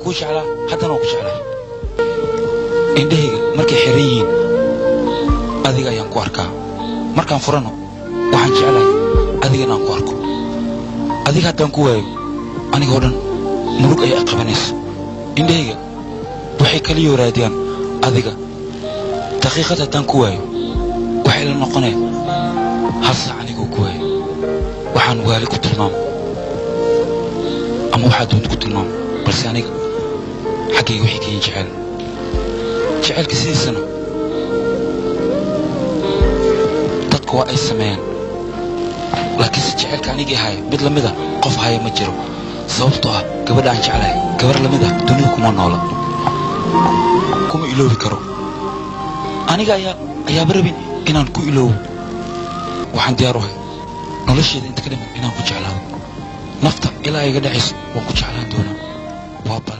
kuu jeclaa, haddana waan ku jeclaa. Indhahayga markay xiran yihiin adiga ayaan ku arkaa, markaan furano waxaan jeclahay adigana aan ku arko. Adiga haddaan ku waayo, anigoo dhan murug ayaa qabanaysa. Indhahayga waxay kaliya raadiyaan adiga. Daqiiqad haddaan ku waayo, waxay la noqonaya hal saac anigoo ku waayo. Waxaan waali ku tilmaamo ama waxaa doonta ku tilmaamo, balse aniga xaggayga waxay ka yihiin jecel. Jecelka sidiisana dadku waa ay sameeyaan, laakiinse jecelka anigii haya mid lamid a qof haya ma jiro, sababtoo ah gabadha aan jeclahay gabar lamid ah dunida kuma noola. Kuma iloobi karo. Aniga ayaa ayaaba rabin inaan ku iloobo. Waxaan diyaar u ahay nolosheeda inta ka dhiman inaan ku jeclaado. Nafta ilaa iga dhacayso waan ku jeclaan doonaa. Waa ballan.